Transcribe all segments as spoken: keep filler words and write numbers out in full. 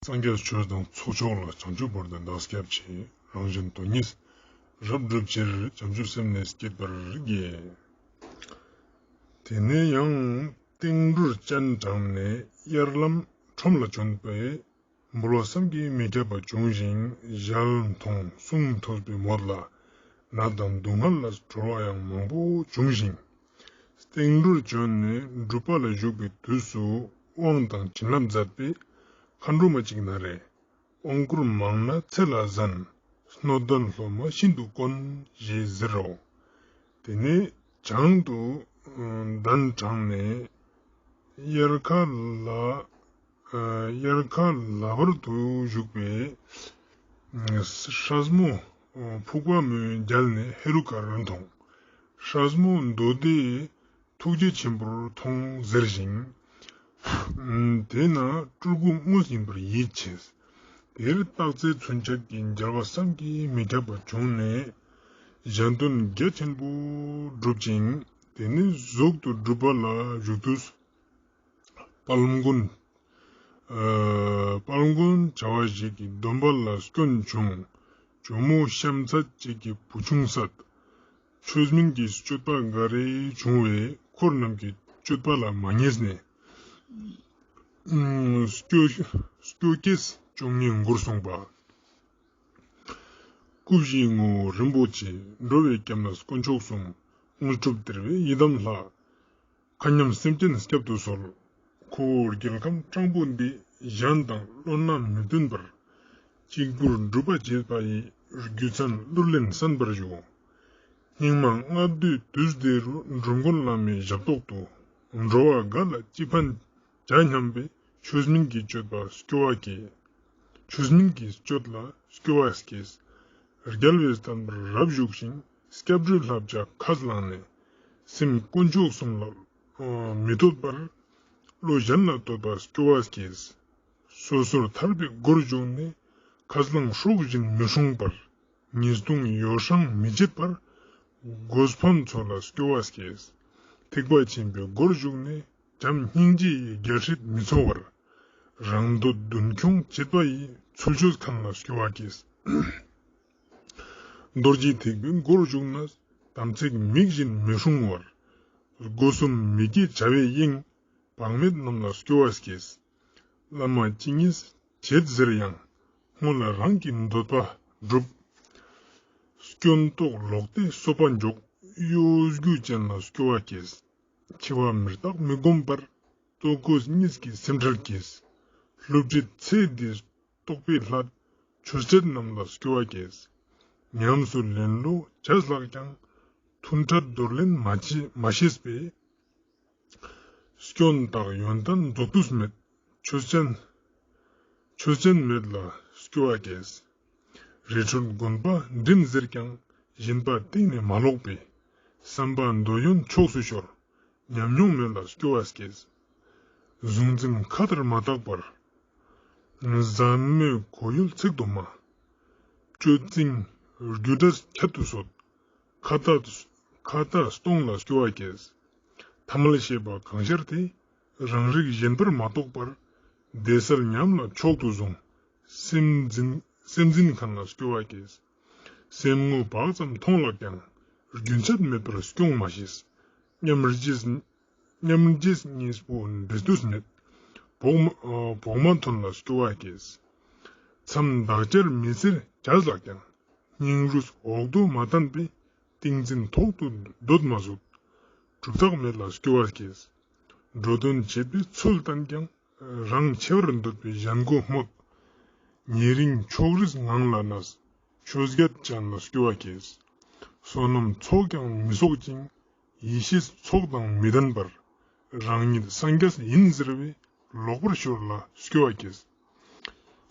སངས་རྒྱས་ཆོས་དང་ཚོགས་མཆོག་ལ། བྱང་ཆུབ་བར་དུ་བདག་སྐྱབས་མཆི། རང་གཞན་དོན་གཉིས་རབ་བསྒྲུབ་ཕྱིར། བྱང་ཆུབ་སེམས་ནི་བསྐྱེད་པར་བགྱི། དེ་ནས་ཡང་བསྟན་འགྲོར་སྤྱན་དྲངས་ནས། དབྱར་ལམ་ཁྲོམ་ལ་བྱོན་པས། འབུལ་བ་བསམ་གྱིས་མི་ཁྱབ་པ་བྱུང་ཞིང་། ཞལ་མཐོང་གསུང་ཐོས་པའི་མོད་ལ། ནད་དང་སྡུག་བསྔལ་ལས་གྲོལ་བ་ཡང་མང་པོ་བྱུང་ཞིང་། བསྟན་འགྲོར་བྱོན་ནས་སྒྲུབ་པ་ལ་བཞུགས་པའི་དུས་སུ། དབང་དང་བྱིན་རླབས་མཛད་པའི་མཁའ་འགྲོ་མ་གཅིག་ན་རེ། དབང་བསྐུར་མང་ན་ཚེ་ལ་གཟན། སྣོད་ལྡན་སློབ་མ་ཤིན་ཏུ་དཀོན། ཞེས་ཟེར་རོ། དེ་ནས་བྱང་དུ་གདན་དྲངས་ནས། དབྱར་ཁ་ལ་དབྱར་ཁ་ལ་བར་དུ་བཞུགས་པའི་སྲས་མོ་ཕུག་པ་མོའི་མཇལ་ནས་ཧེ་རུ་ཀར་མཐོང་། སྲས་མོ་མདོ་སྡེ་ཐུགས་རྗེ་ཆེན་པོར་མཐོང་ཟེར་ཞིང་། དེས་ན་སྤྲུལ་སྐུ་དངོས་ཡིན་པར་ཡིད་ཆེས། དེར་རྟག་རྩལ་ཚུན་ཆད་ཀྱི་མཇལ་བ་བསམ་གྱིས་མི་ཁྱབ་པ་བྱུང་ནས། གཞན་དོན་རྒྱ་ཆེན་པོ་བསྒྲུབ་ཅིང་། དེ་ནས་གཟུགས་སུ་སྒྲུབ་པ་ལ་བཞུགས་དུས། དཔལ་མགོན། ཨ་དཔལ་མགོན་བྱ་བ་ཞིག་གི་སྡོམ་པ་ལ་སྐྱོན་བྱུང་། ཇོ་མོ་ཤམ་ཚད་ཅིག་གི་བུ་ཆུང་བསད། ཆོས་མིན་གྱི་སྤྱོད་པ་འགའ་རེ་བྱུང་བས། འཁོར་རྣམས་ཀྱི་སྤྱོད་པ་ལ་མ་ཉེས་ནས། སྐྱོ་སྐྱོ་སྐྱེས་བཅོ་ལྔའི་མགུར་གསུངས་པ། སྐུ་བཞིའི་ངོ་བོ་རིན་པོ་ཆེ། འགྲོ་བའི་སྐྱབས་གནས་དཀོན་མཆོག་གསུམ། དངོས་གྲུབ་སྟེར་བའི་ཡི་དམ་ལྷ། མཁའ་མཉམ་སེམས་ཅན་སྐྱབས་སུ་གསོལ། ཁོ་བོའི་རྒྱལ་ཁམས་སྤྲང་པོ་འདི། གཞན་དང་བློ་སྣ་མི་མཐུན་པར། གཅིག་པུར་སྒྲུབ་པ་བྱེད་པ་ཡི། རྒྱུ་མཚན་གླུར་ལེན་གསན་པར་ཞུ། སྙིགས་མ་ལྔ་བདོའི་དུས་འདི་རུ། འགྲོ་མགོན་བླ་མའི་ཞབས་ཏོག་ཏུ། འགྲོ་བ་འགའ་ལ་ཅི་ཕན་བྱ་སྙམ་པའི། ཆོས་མིན་གྱི་སྤྱོད་པ་སྐྱོ་བ་སྐྱེས། ཆོས་མིན་གྱི་སྤྱོད་ལ་སྐྱོ་བ་སྐྱེས། རྒྱལ་བའི་བསྟན་པར་རབ་ཞུགས་ཤིང་། སྐྱབས་འགྲོའི་བསླབ་བྱ་ཁས་བླངས་ནས། སེམས་དཀོན་མཆོག་གསུམ་ལ་མི་བསྟོད་པར། བློ་གཞན་ལ་བསྟོད་པ་སྐྱོ་བ་སྐྱེས། སོ་སོར་ཐར་པའི་སྒོར་ཞུགས་ནས། ཁ་རླངས་སྲོག་བཞིན་མི་སྲུང་བར། ཉེས་ལྟུང་ཡོ་བསྲང་མི་བྱེད་པར། སྒོས་ཕམ་ཚོགས་ལ་སྐྱོ་བ་སྐྱེས། ཐེག་པ་ཆེན་པོའི་སྒོར་ཞུགས་ནས། བྱམས་སྙིང་རྗེ་ཡི་རྒྱལ་སྲིད་མི་འཚོ་བར། རང་འདོད་མདུན་མཁྱེན་བྱེད་པ་ཡི། ཚུལ་འཆོས་མཁན་ལ་སྐྱོ་བ་སྐྱེས། རྡོ་རྗེ་ཐེག་པའི་སྒོར་ཞུགས་ནས། དམ་ཚིག་མིག་བཞིན་མི་སྲུང་བར། སྒོ་གསུམ་མི་དགེ་བྱ་བའི་དབྱིངས། བག་མེད་རྣམས་ལ་སྐྱོ་བ་སྐྱེས། བླ་མ་ཅི་ཉིད་བྱེད་ཟེར་ཡང་། སྔོན་ལ་རང་གི་འདོད་པ་སྒྲུབ། སྐྱོན་རྟོག་ལོག་སྟེ་གསོད་པ་འཇོག། གཡོ་སྒྱུ་ཅན་ལ་སྐྱོ་བ་སྐྱེས། འཆི་བ་མི་རྟག་མི་སྒོམ་པར། ལྟོ་གོས་གཉིས་ཀྱི་སེམས་ཁྲལ་སྐྱེས། སློབ་ཁྲིད་ཚེ་འདིའི་རྟོགས་པའི་སླད། ཆོས་སྲིད་རྣམས་ལ་སྐྱོ་བ་སྐྱེས། ཉམས་སུ་ལེན་ལོ་བྱས་ལགས་ཀྱང་། མཐུན་འཕྲད་འདོར་ལེན་མ་བྱེད་མ་ཤེས་པས། སྐྱོན་དག་ཡོན་ཏན་རྫོགས་དུས་མེད། ཆོས་ཅན། ཆོས་ཅན་མེད་ལ་སྐྱོ་བ་སྐྱེས། རི་ཁྲོད་དགོན་པ་འགྲིམ་ཟེར་ཀྱང་། སྦྱིན་པ་གཏིང་ནས་མ་ལོག་པས། བསམ་པ་འདོད་ཡོན་ཕྱོགས་སུ་ཤོར། ཉམས་མྱོང་མེད་ལ་སྐྱོ་བ་སྐྱེས། གཟུང་འཛིན་ཁ་ལྟར་མ་བརྟགས་པར། ཟབ་མོའི་གོ་ཡུལ་ཚིག་ཏུ་མ། སྤྱོད་འཛིན་རྒྱུ་འབྲས་ཁྱད་དུ་གསོད། ཁ་ཏ་ཁ་ཏ་སྟོང་ལ་སྐྱོ་བ་སྐྱེས། ཐ་མལ་ཤེས་པ་གང་ཤར་ཏེ། རང་རིག་གཞན་པར་མ་རྟོགས་པར། བདེ་གསལ་ཉམས་ལ་མཆོག་ཏུ་བཟུང་། སེམས་འཛིན་སེམས་འཛིན་མཁན་ལ་སྐྱོ་བ་སྐྱེས། སེམས་ངོ་བག་ཙམ་མཐོང་ལགས་ཀྱང་། རྒྱུན་ཆད་མེད་པར་སྐྱོང་མ་ཤེས། མཉམ་རྗེས་མཉམ་རྗེས་གཉིས་པོ་འདྲེས་དུས་མེད། བོགས་མ་ཨ་བོགས་མ་ཐོན་ལ་སྐྱོ་བ་སྐྱེས། མཚམས་བདག་ཅག་མི་ཚེར་བྱས་ལགས་ཀྱང་། སྙིང་རུས་འོག་ཏུ་མ་བསྟན་པས། ཏིང་འཛིན་ཐོག་ཏུ་སྡོད་མ་བཟོད། གྲུབ་རྟགས་མེད་ལ་སྐྱོ་བ་སྐྱེས། འགྲོ་དོན་བྱེད་པའི་ཚུལ་བསྟན་ཀྱང་། རང་ཆེ་བར་འདོད་པའི་གཞན་མགོ་རྨོངས། ཉེ་རིང་ཕྱོགས་རིས་ངང་ལ་གནས། ཆོས་བརྒྱད་ཅན་ལ་སྐྱོ་བ་སྐྱེས། བསོད་ནམས་ཚོགས་ཀྱང་མི་གསོག་ཅིང་། ཡེ་ཤེས་ཚོགས་དང་མི་ལྡན་པར། རང་ཉིད་སངས་རྒྱས་ཡིན་ཟེར་བའི། ལོག་པར་ཤོར་ལ་སྐྱོ་བ་སྐྱེས།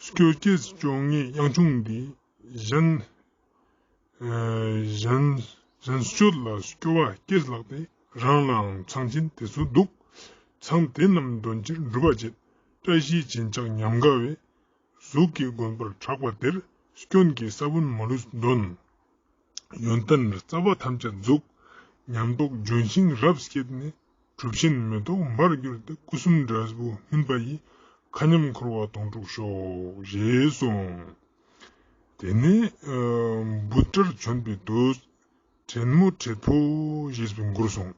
སྐྱོ་སྐྱེས་བཅོ་ལྔའི་དབྱངས་ཆུང་འདི། གཞན། ཨ་གཞན་གཞན་སྤྱོད་ལ་སྐྱོ་བ་སྐྱེས་ལགས་ཏེ། རང་ལའང་ཚང་ཆེན་དེ་ཚོ་འདུག། མཚམས་དེ་རྣམས་འདོན་ཕྱིར་སྒྲུབ་པ་བྱེད། བཀྲ་ཤིས་སྦྱིན་བྱེད་ཉམས་དགའ་བས། གཟུགས་ཀྱི་དགོན་པར་གྲགས་པ་དེར། སྐྱོན་གྱི་ས་བོན་མ་ལུས་འདོན། ཡོན་ཏན་རྩ་བ་ཐམས་ཅད་རྫོགས། ཉམས་རྟོགས་ལྗོན་ཤིང་རབ་བསྐྱེད་ནས། གྲུབ་ཆེན་མེ་ཏོག་འབར་གྱུར་ཏེ། སྐུ་གསུམ་འབྲས་བུ་སྨིན་པ་ཡི། མཁའ་མཉམ་འཁོར་བ་དོང་སྤྲུགས་ཤོག་ཞེས་གསུངས། དེ་ནས་ཨ་བུ་ཏྲར་བྱོན་པའི་དུས། བྲན་མོ་བྲེད་ཕོ་ཞེས་པའི་མགུར་གསུངས།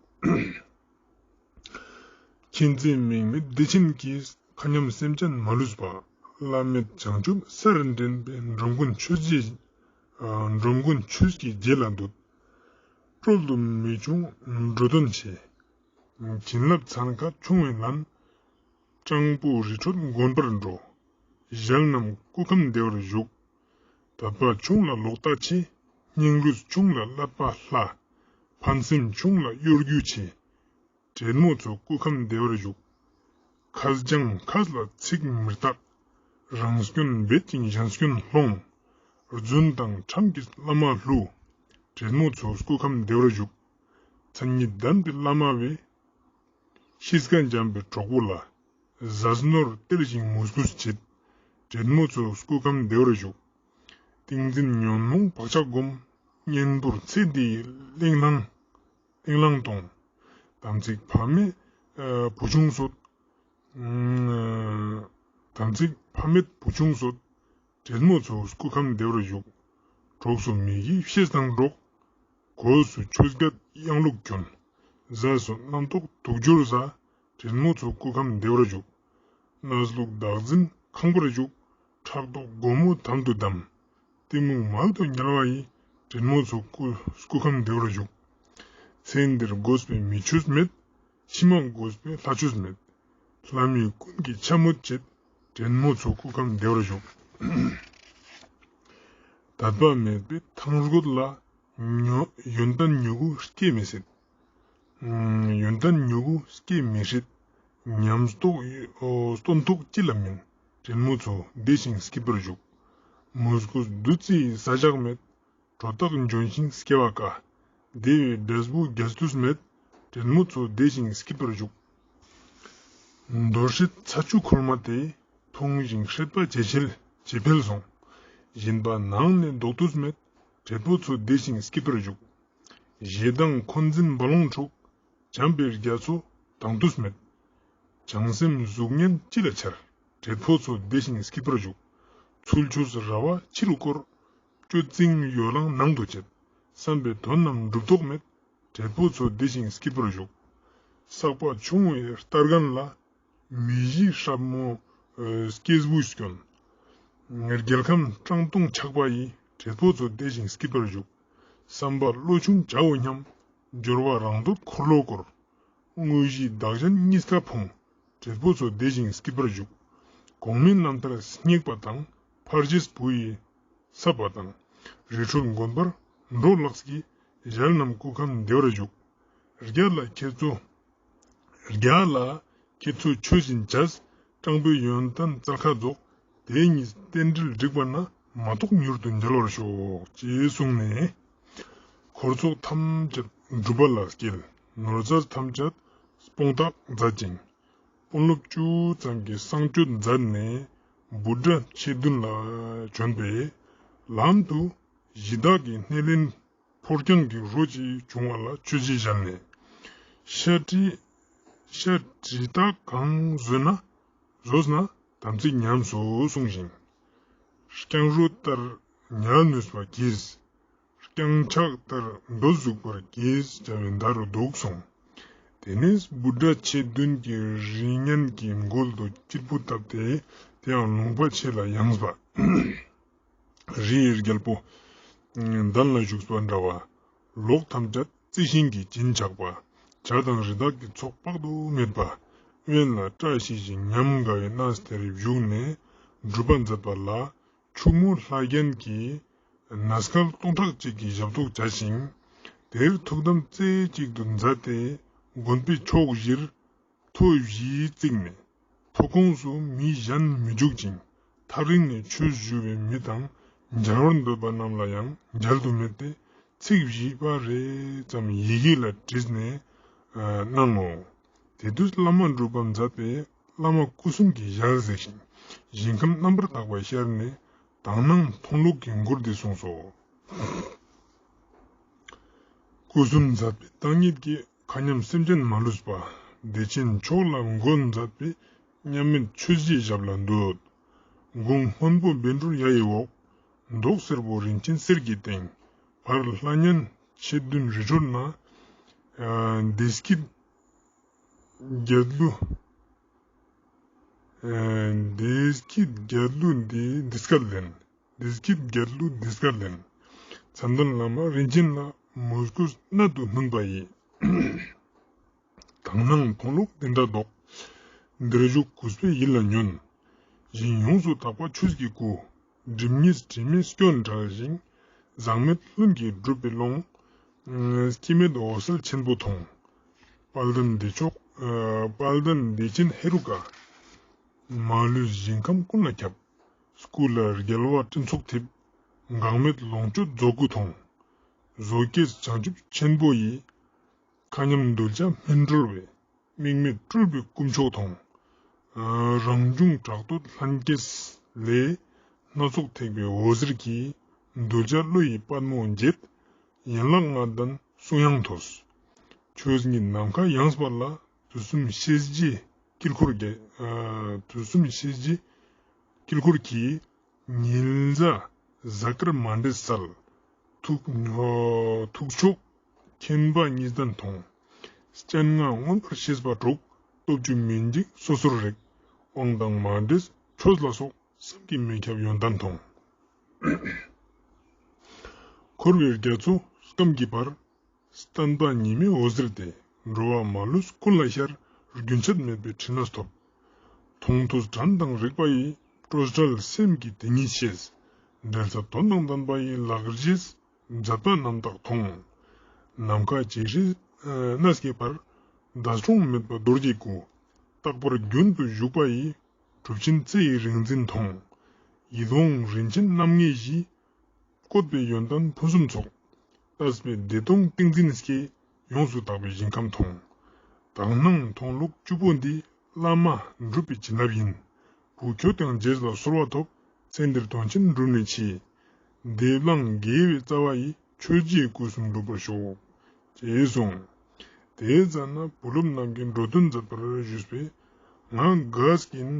མཁྱེན་བརྩེ་དམིགས་མེད་བདེ་ཆེན་གྱིས། མཁའ་མཉམ་སེམས་ཅན་མ་ལུས་པ། བླ་མེད་བྱང་ཆུབ་སར་འདྲེན་པའི། འགྲོ་མགོན་ཆོས་རྗེ། ཨ་འགྲོ་མགོན་ཆོས་ཀྱི་རྗེ་ལ་འདུད། སྤྲོ་བསྡུ་མི་ཆུང་འགྲོ་དོན་ཆེ། བྱིན་རླབས་ཚན་ཁ་ཆུང་བའི་ལན། སྤྲང་པོ་རི་ཁྲོད་དགོན་པར་འགྲོ། ཞལ་རྣམས་སྐུ་ཁམས་བདེ་བར་བཞུགས། དད་པ་ཆུང་ལ་ལོག་ལྟ་ཆེ། སྙིང་རུས་ཆུང་ལ་བསླབ་པ་སླ། ཕན་སེམས་ཆུང་ལ་གཡོ་སྒྱུ་ཆེ། བྲན་མོ་ཚོ་སྐུ་ཁམས་བདེ་བར་བཞུགས། ཁ་སྦྱང་ཁ་ལ་ཚིག་མི་རྟག་རང་སྐྱོན་འབད་ཅིང་གཞན་སྐྱོན་སློང་། རྫུན་དང་ཁྲམ་གྱིས་བླ་མ་བསླུ། བྲན་མོ་ཚོ་སྐུ་ཁམས་བདེ་བར་བཞུགས། མཚན་ཉིད་ལྡན་པའི་བླ་མ་བས། གཤིས་ཀ་འཇམ་པའི་གྲོགས་པོ་ལ། ཟས་ནོར་སྟེར་ཞིང་མོས་གུས་བྱེད། བྲན་མོ་ཚོ་སྐུ་ཁམས་བདེ་བར་བཞུགས། ཏིང་འཛིན་ཉོན་མོངས་བག་ཆགས་སྒོམ། གཉེན་པོར་ཚེ་འདིའི་གླེང་བསླང་། གླེང་བསླང་གཏོང་། དམ་ཚིག་ཕ་མེད་ཨ་བུ་ཆུང་གསོད། ཨ་དམ་ཚིག་ཕ་མེད་བུ་ཆུང་གསོད། བྲན་མོ་ཚོ་སྐུ་ཁམས་བདེ་བར་བཞུགས། གྲོགས་སུ་མི་དགེ་བཤེས་དང་འགྲོགས། གོས་སུ་ཆོས་བརྒྱད་གཡང་ལུགས་གྱོན། ཟས་སུ་རྣམ་རྟོག་དུག་སྦྱོར་ཟ། བྲན་མོ་ཚོ་སྐུ་ཁམས་བདེ་བར་བཞུགས། གནས་ལུགས་བདག་འཛིན་ཁང་པར་བཞུགས། ཕྲག་དོག་སྒོ་མོ་དམ་དུ་བསྡམས། གཏི་མུག་མལ་དུ་ཉལ་བ་ཡི། བྲན་མོ་ཚོ་སྐུ་སྐུ་ཁམས་བདེ་བར་བཞུགས། ཚེ་འདིར་དགོས་པའི་མི་ཆོས་མེད། ཕྱི་མ་དགོས་པའི་ལྷ་ཆོས་མེད། ལྷ་མི་ཀུན་གྱིས་འཕྱ་སྨོད་བྱེད། བྲན་མོ་ཚོ་སྐུ་ཁམས་བདེ་བར་བཞུགས། དད་པ་མེད་པའི་ཐང་རྒོད་ལ། ཉོ་ཡོན་ཏན་མྱུ་གུ་སྐྱེ་མི་སྲིད། ཨ་ཡོན་ཏན་མྱུ་གུ་སྐྱེ་མི་སྲིད། ཉམས་རྟོགས་ཨོ་སྟོན་ཐོག་ཅི་ལ་མིན། བྲན་མོ་ཚོ་བདེ་ཞིང་སྐྱིད་པར་བཞུགས། མོས་གུས་བདུད་རྩིའི་ས་ཞག་མེད། གྲོ་སྟག་ལྗོན་ཤིང་སྐྱེ་བ་དཀའ། བདེ་བའི་འབྲས་བུ་རྒྱས་དུས་མེད། བྲན་མོ་ཚོ་བདེ་ཞིང་སྐྱིད་པར་བཞུགས། འདོར་བྱེད་ཚ་ཆུ་ཁོལ་མ་དེ། འཐུང་ཞིང་སྲེད་པ་ཇེ་ཆེར་ཇེ་འཕེལ་སོང་། སྦྱིན་པ་ནང་ནས་ལྡོག་དུས་མེད། བྲེད་པོ་ཚོ་བདེ་ཞིང་སྐྱིད་པར་བཞུགས། ཞེ་སྡང་འཁོན་འཛིན་རྦ་ཀློང་འཁྲུགས། བྱམས་པའི་རྒྱ་མཚོ་དྭངས་དུས་མེད། བྱང་སེམས་གཟུགས་བརྙན་ཅི་ལ་འཆར། བྲེད་པོ་ཚོ་བདེ་ཞིང་སྐྱིད་པར་བཞུགས། ཚུལ་འཆོས་ར་བ་ཕྱི་རུ་བསྐོར། སྤྱོད་འཛིང་ཡོ་ལང་ནང་དུ་བྱེད། བསམ་པའི་དོན་རྣམས་འགྲུབ་དོགས་མེད། བྲེད་པོ་ཚོ་བདེ་ཞིང་སྐྱིད་པར་བཞུགས། བསགས་པ་ཆུང་བའི་ལྟར་རྒན་ལ། མི་གཞི་སྲབ་མོ་ཨ་སྐྱེས་བུས་སྐྱོན། རྒྱལ་ཁམས་སྤྲང་ཐུང་ཆགས་པ་ཡི། བྲེད་པོ་ཚོ་བདེ་ཞིང་སྐྱིད་པར་བཞུགས། བསམ་པ་བློ་ཆུང་བྱའོ་སྙམ། སྦྱོར་བ་རང་འདོད་འཁོར་ལོ་བསྐོར། དངོས་གཞི་བདག་གཞན་གཉིས་ཀ་ཕུང་། བྲེད་པོ་ཚོ་བདེ་ཞིང་སྐྱིད་པར་བཞུགས། གོང་མའི་རྣམ་ཐར་སྙེག་པ་དང་། ཕར་ཕྱིས་བུ་ཡིས་བསབ་པ་དང་། རི་ཁྲོད་དགོན་པར་འགྲོ་ལགས་ཀྱིས། ཞལ་རྣམས་སྐུ་ཁམས་བདེ་བར་བཞུགས། རྒྱ་ལ་ཁྱེད་ཚོ། རྒྱ་ལ་ཁྱེད་ཚོ་ཆོས་བཞིན་བྱས། སྤྲང་པོའི་ཡོན་ཏན་རྩལ་ཁ་རྫོགས། དེ་ཉིད་རྟེན་འབྲེལ་འགྲིག་པ་ན། མ་ཐོགས་མྱུར་དུ་མཇལ་བར་ཤོག་ཅེས་གསུངས་ནས། འཁོར་ཚོགས་ཐམས་ཅད་སྒྲུབ་པ་ལ་སྐྱེལ། ནོར་རྫས་ཐམས་ཅད་སྤོང་ཐག་མཛད་ཅིང་། དཔོན་སློབ་བཅུ་ཙམ་གྱིས་གསང་སྤྱོད་མཛད་ནས། བུ་ཌ་མཆེད་བདུན་ལ་བྱོན་པས། ལམ་དུ་གཞི་བདག་གི་སྣེ་ལེན་ཕོ་རྐྱང་གི་རོ་ཅིག་བྱུང་བ་ལ་ཆོས་རྗེས་ཞལ་ནས། ཤ་དྲི་ཤ་དྲི་དག་གང་ཟོས་ན་ཟོས་ན་དམ་ཚིག་ཉམས་སོ་གསུངས་ཤིང་། རྐྱང་རོ་ལྟར་ཉལ་ནུས་པར་གྱིས། རྐྱང་ཕྱག་ལྟར་མདོ་གཟུགས་པར་གྱིས་བྱ་བའི་མདའ་རུ་འདུག་གསུངས། དེ་ནས་བུ་ཌ་མཆེད་བདུན་གྱི་རིགས་ངན་གྱི་མགོལ་དུ་སྐྱིལ་པུ་བཏབ་སྟེ། དེའང་ལུང་པ་ཆེ་ལ་ཡངས་པ། རིའི་རྒྱལ་པོ་གདན་ལ་བཞུགས་པ་འདྲ་བ། ལོགས་ཐམས་ཅད་རྩི་ཤིང་གིས་བྱིན་ཆགས་པ། བྱ་དང་རི་དྭགས་ཀྱི་ཚོགས་དཔག་ཏུ་མེད་པ། དབེན་ལ་བཀྲ་ཤིས་ཤིང་ཉམས་དགའ་བའི་གནས་དེར་བཞུགས་ནས་སྒྲུབ་པ་མཛད་པ་ལ། ཕྱུག་མོ་ལྷ་རྒྱལ་གྱིས་ན་སྐལ་སྟོང་ཕྲག་གཅིག་གི་ཞབས་ཏོག་བྱ་ཞིང་། དེར་ཐུགས་དམ་རྩེ་གཅིག་ཏུ་མཛད་དེ། དགོན་པའི་ཕྱོགས་བཞིར་ཐོ་བཞི་བརྩིགས་ནས། ཐོ་ཁོངས་སུ་མི་གཞན་མི་འཇུག་ཅིང་། ཐག་རིང་ནས་ཆོས་ཞུ་བའི་མི་དང་མཇལ་བར་འདོད་པ་རྣམས་ལ་ཡང་མཇལ་དུ་མེད་དེ། ཚིག་བཞི་པ་རེ་ཙམ་ཡི་གེ་ལ་བྲིས་ནས་གནང་ངོ་། དེ་དུས་བླ་མ་འགྲུབ་པ་མཛད་པས་བླ་མ་སྐུ་གསུམ་གྱི་ཞལ་གཟིགས་ཤིང་། ཞིང་ཁམས་རྣམ་པར་དག་པ་ཤར་ནས་དག་སྣང་མཐོང་ལུགས་ཀྱི་མགུར་འདི་གསུངས་སོ། སྐུ་གསུམ་མཛད་པའི་བདག་ཉིད་ཀྱིས། མཁའ་མཉམ་སེམས་ཅན་མ་ལུས་པ། བདེ་ཆེན་མཆོག་ལ་མགོན་མཛད་པའི། མཉམ་མེད་ཆོས་རྗེའི་ཞབས་ལ་འདུད། དགུང་སྔོན་པོ་བཻ་ཌཱུརྱ་ཡི་འོག་མདོག་སེར་པོ་རིན་ཆེན་གསེར་གྱི་སྟེང་། བར་ལྷ་གཉན་མཆེད་བདུན་རི་ཁྲོད་ན། ཨ་བདེ་སྐྱིད་རྒྱལ་གླུ། ཨ་བདེ་སྐྱིད་རྒྱལ་གླུ་འདི་འདི་སྐད་ལེན། བདེ་སྐྱིད་རྒྱལ་གླུ་འདི་སྐད་ལེན། མཚན་ལྡན་བླ་མ་རིན་ཆེན་ལ། མོས་གུས་གནད་དུ་བསྣུན་པ་ཡིས། དག་སྣང་མཐོང་ལུགས་འདི་འདྲ་ལྡོག་འདིར་བཞུགས་གུས་པས་ཡིད་ལ་ཉོན། ཞིང་ཡོངས་སུ་དག་པ་ཆོས་ཀྱི་སྐུ། སྒྲིབ་གཉིས་དྲི་མས་སྐྱོན་བྲལ་ཞིང་། ཟག་མེད་ལྷུན་གྱིས་གྲུབ་པའི་ཀློང་། སྐྱེ་མེད་འོད་གསལ་ཆེན་པོ་མཐོང་། དཔལ་ལྡན་བདེ་མཆོག་ཨ་དཔལ་ལྡན་བདེ་ཆེན་ཧེ་རུ་ཀ། མ་ལུས་ཞིང་ཁམས་ཀུན་ལ་ཁྱབ། སྐུ་ལ་རྒྱལ་བ་སྤྲིན་ཚོགས་འཐིབས། འགག་མེད་ལོངས་སྤྱོད་རྫོགས་སྐུ་མཐོང་། བཟོ་བཅོས་བྱང་ཆུབ་ཆེན་པོ་ཡི། མཁའ་མཉམ་གདུལ་བྱ་སྨིན་གྲོལ་བའི། དམིགས་མེད་སྤྲུལ་པའི་དཀོན་མཆོག་མཐོང་། ཨ་རང་བྱུང་གྲགས་སྟོད་ལྷན་སྐྱེས་ལས། སྣ་ཚོགས་ཐེག་པའི་འོད་ཟེར་གྱིས། གདུལ་བྱ་བློ་ཡི་པདྨོ་འགྱེད། ཡན་ལག་ལྔ་ལྡན་གསུང་དབྱངས་ཐོས། ཆོས་ཉིད་ནམ་མཁའ་ཡངས་པ་ལ། དུས་གསུམ་ཤེས་བྱའི་དཀྱིལ་འཁོར་གྱི། ཨ་དུས་གསུམ་ཤེས་བྱའི་དཀྱིལ་འཁོར་གྱི། ཉི་ཟླ་གཟའ་སྐར་མ་འདྲེས་གསལ། ཐུགས་ཨ་ཐུགས་མཆོག་མཁྱེན་པ་གཉིས་ལྡན་མཐོང་། སྤྱན་ལྔ་མངོན་པར་ཤེས་པ་དྲུག་སྟོབས་བཅུ་མི་འཇིགས་སོ་སོར་རིག། དབང་དང་མ་འདྲེས་ཆོས་ལ་སོགས། བསམ་གྱིས་མི་ཁྱབ་ཡོན་ཏན་མཐོང་། འཁོར་བའི་རྒྱ་མཚོ་སྐམ་གྱི་བར། བསྟན་པ་ཉི་མའི་འོད་ཟེར་ཏེ། འགྲོ་བ་མ་ལུས་ཀུན་ལ་ཤར། རྒྱུན་ཆད་མེད་པའི་འཕྲིན་ལས་ཐོབ། མཐོང་ཐོས་དྲན་དང་རིག་པ་ཡིས། སྤྲོས་བྲལ་སེམས་ཀྱིས་དེ་ཉིད་ཤེས། འབྲེལ་ཚད་དོན་དང་ལྡན་པ་ཡི། ལག་རྗེས་མཛད་པ་རྣམ་དག་མཐོང་། ནམ་མཁའ་ཇི་སྲིད་གནས་ཀྱི་བར། འདས་གྲོངས་མེད་པ་རྡོ་རྗེའི་སྐུ། རྟག་པར་རྒྱུན་དུ་བཞུགས་པ་ཡི། གྲུབ་ཆེན་རྩེ་ཡི་རིག་འཛིན་མཐོང་། ཡིད་འོང་རིན་ཆེན་རྣམ་ལྔའི་གཞི། བཀོད་པའི་ཡོན་ཏན་ཕུན་སུམ་ཚོགས། བརྟགས་པའི་བདེ་སྟོང་ཏིང་འཛིན་སྐྱེས། ཡོངས་སུ་དག་པའི་ཞིང་ཁམས་མཐོང་། དག་སྣང་མཐོང་ལུགས་བཅུ་པོ་འདི། བླ་མ་གྲུབ་པའི་བྱིན་རླབས་ཡིན། བུ་ཁྱོད་ཀྱང་རྗེས་ལ་གསོལ་བ་ཐོབ། ཚེ་འདིར་དོན་ཆེན་འགྲུབ་ནུས་ཆེ། བདེ་བླང་དགེ་བའི་རྩ་བ་ཡིས། ཆོས་རྗེའི་སྐུ་གསུམ་འགྲུབ་པར་ཤོག་ཅེས་གསུངས། དེའི་ཙ་ན་བུ་སློབ་རྣམས་ཀྱིས་འགྲོ་དོན་མཛད་པར་ཞུས་པས། ང་རྒས་ཀྱིན།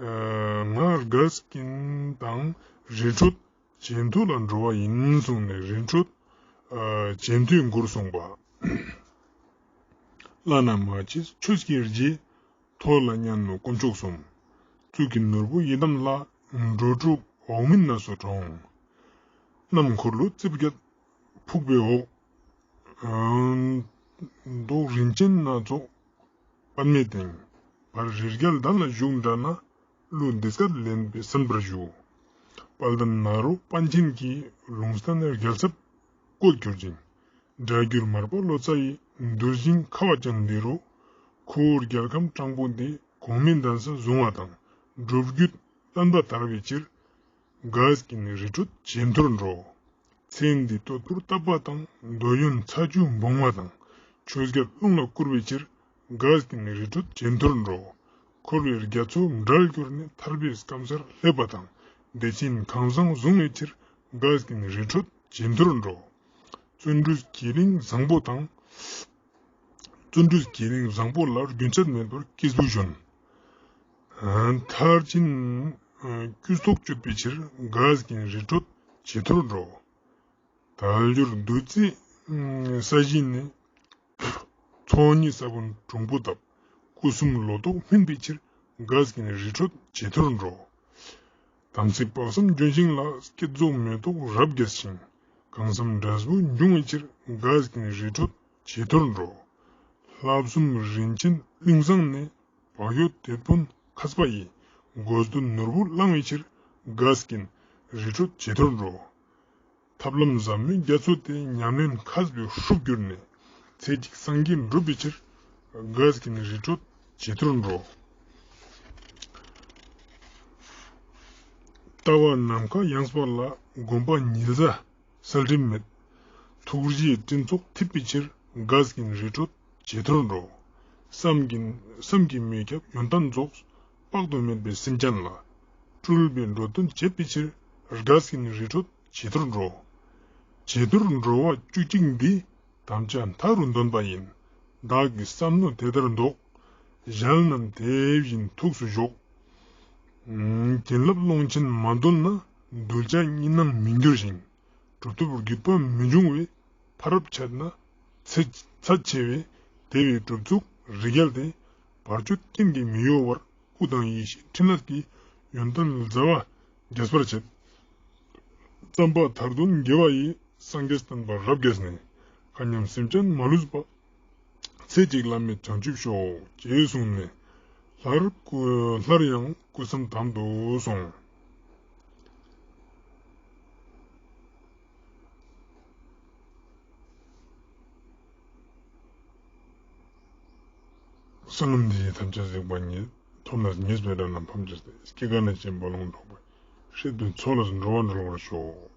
ཨ་ང་རྒས་ཀྱིན་དང་རི་ཁྲོད་ཇེ་མཐོ་ལ་འགྲོ་བ་ཡིན་གསུངས་ནས་རི་ཁྲོད་ཨ་ཇེ་མཐོའི་མགུར་གསུངས་པ། བླ་ན་མ་མཆིས་ཆོས་ཀྱི་རྗེ། མཐོ་ལ་གཉན་ནོ་དཀོན་མཆོག་གསུམ། གཙུག་གི་ནོར་བུ་ཡི་དམ་ལྷ། འགྲོ་དྲུག་འོག་མིན་གནས་སུ་དྲོངས། གནམ་འཁོར་ལོ་རྩིབས་བརྒྱད་ཕུག་པའི་འོག་མདོག་རིན་ཆེན་སྣ་ཚོགས་པདྨའི་སྟེང་། བར་རི་རྒྱལ་གདན་ལ་བཞུགས་འདྲ་ན། གླུ་འདི་སྐད་ལེན་པས་གསན་པར་ཞུ། དཔལ་ལྡན་ནཱ་རོ་པཎ་ཆེན་གྱིས། ལུང་བསྟན་རྒྱལ་ཚབ་བཀོད་གྱུར་ཅིང་། སྒྲ་བསྒྱུར་མར་པ་ལོ་ཙཱ་ཡིས། འདུལ་ཞིང་ཁ་བ་ཅན་འདི་རུ། ཁོ་བོའི་རྒྱལ་ཁམས་སྤྲང་པོ་འདི། གོང་མའི་གདན་ས་བཟུང་བ་དང་། སྒྲུབ་བརྒྱུད་བསྟན་པ་དར་བའི་ཕྱིར། རྒས་ཀྱིན་རི་ཁྲོད་ཇེ་མཐོར་འགྲོ། ཚེ་འདིའི་བསྟོད་ཕུར་བཏབ་པ་དང་། འདོད་ཡོན་ཚ་ཆུ་འབུང་བ་དང་། ཆོས་རྒྱལ་རླུང་ལ་བསྐུར་བའི་ཕྱིར། རྒས་ཀྱིན་རི་ཁྲོད་ཇེ་མཐོར་འགྲོ། འཁོར་བའི་རྒྱ་མཚོ་བྲལ་གྱུར་ནས། ཐར་པའི་སྐམ་སར་སླེབས་པ་དང་། བདེ་ཆེན་ཁང་བཟང་བཟུང་བའི་ཕྱིར། རྒས་ཀྱིན་རི་ཁྲོད་ཇེ་མཐོར་འགྲོ། བརྩོན་འགྲུས་ཀྱི་གླིང་བཟང་པོ་དང་། བརྩོན་འགྲུས་ཀྱི་གླིང་བཟང་པོ་ལ། རྒྱུན་ཆད་མེད་པར་སྐྱེས་བུ་གཞོན། མཐར་ཕྱིན་ཨ་ཀུན་རྟོག་གཅོད་པའི་ཕྱིར། རྒས་ཀྱིན་རི་ཁྲོད་ཇེ་མཐོར་འགྲོ། དལ་འབྱོར་བདུད་རྩིའི་ས་གཞི་ནས། ཚོགས་གཉིས་ས་བོན་གྲུང་པོ་བཏབ། སྐུ་གསུམ་ལོ་ཏོག་སྨིན་པའི་ཕྱིར། རྒས་ཀྱིན་རི་ཁྲོད་ཇེ་མཐོར་འགྲོ། དམ་ཚིག་དཔག་བསམ་ལྗོན་ཤིང་ལ། བསྐྱེད་རྫོགས་མེ་ཏོག་རབ་རྒྱས་ཤིང་། གང་བསམ་འབྲས་བུ་འབྱུང་བའི་ཕྱིར། རྒས་ཀྱིན་རི་ཁྲོད་ཇེ་མཐོར་འགྲོ། ལྷ་གསུམ་རིན་ཆེན་གླིང་བཟང་ནས། བག་ཡོད་དེད་དཔོན་མཁས་པ་ཡིས། དགོས་འདོད་ནོར་བུ་བླང་བའི་ཕྱིར། རྒས་ཀྱིན་རི་ཁྲོད་ཇེ་མཐོར་འགྲོ། ཐབས་ལམ་ཟབ་མོའི་རྒྱ་མཚོ་སྟེ། ཉམས་ལེན་མཁས་པའི་ཧྲུབ་གྱུར་ནས། ཚེ་གཅིག་སངས་རྒྱས་འགྲུབ་པའི་ཕྱིར། རྒས་ཀྱིན་རི་ཁྲོད་ཇེ་མཐོར་འགྲོ། ལྟ་བ་ནམ་མཁའ་ཡངས་པ་ལ། སྒོམ་པ་ཉི་ཟླ་གསལ་འགྲིབ་མེད། ཐུགས་རྗེའི་སྤྲིན་ཚོགས་འཐིབས་པའི་ཕྱིར། རྒས་ཀྱིན་རི་ཁྲོད་ཇེ་མཐོར་འགྲོ། བསམ་གྱིན་བསམ་གྱིས་མི་ཁྱབ་ཡོན་ཏན་རྫོགས། དཔག་ཏུ་མེད་པའི་སེམས་ཅན་ལ། སྤྲུལ་པའི་འགྲོ་དོན་བྱེད་པའི་ཕྱིར། རྒས་ཀྱིན་རི་ཁྲོད་ཇེ་མཐོར་འགྲོ། ཇེ་མཐོར་འགྲོ་བ་བཅུ་གཅིག་འདི། དམ་བཅའ་མཐའ་རུ་འདོན་པ་ཡིན། བདག་གི་བསམ་མནོ་དེ་ལྟར་འདོགས། ཞལ་རྣམས་དེ་བཞིན་ཐུགས་སུ་ཞོག། བྱིན་རླབས་ཀློང་ཆེན་མ་འདོན་ན། གདུལ་བྱ་གཉིས་སྣང་མི་འགྱུར་ཞིང་། གྲུབ་ཐོབ་བརྒྱུད་པ་མི་འབྱུང་བས། ཕ་རབས་འཆད་ན་ཚད་ཆེ་བས། དེ་བས་གྲུབ་ཚུགས་རིག་རྒྱལ་ཏེ། བར་གཅོད་རྐྱེན་གྱིས་མི་གཡོ་བར། སྐུ་དང་ཡེ་ཤེས་ཕྲིན་ལས་ཀྱི། ཡོན་ཏན་ཟླ་བ་རྒྱས་པར་བྱེད། བརྩམ་པ་མཐར་ཐུག་དགེ་བ་ཡིས། སངས་རྒྱས་བསྟན་པ་རབ་རྒྱས་ནས། མཁའ་མཉམ་སེམས་ཅན་མ་ལུས་པ། ཚེ་གཅིག་བླ་མེད་བྱང་ཆུབ་ཤོག། ཅེས་གསུངས་ནས། སླར་སྐུ་སླར་ཡང་སྐུ་མཚམས་དམ་དུ་སོང་། བསོད་ནམས་འདི་ཡིས་ཐམས་ཅད་གཟིགས་པ་ཉིད། ཐོབ་ནས་ཉེས་པའི་དགྲ་རྣམས་ཕམ་བྱས་ཏེ། སྐྱེ་རྒ་ན་འཆིའི་རྦ་ཀློང་འཁྲུགས་པའི། སྲིད་པའི་མཚོ་ལས་འགྲོ་བ་སྒྲོལ་བར་ཤོག།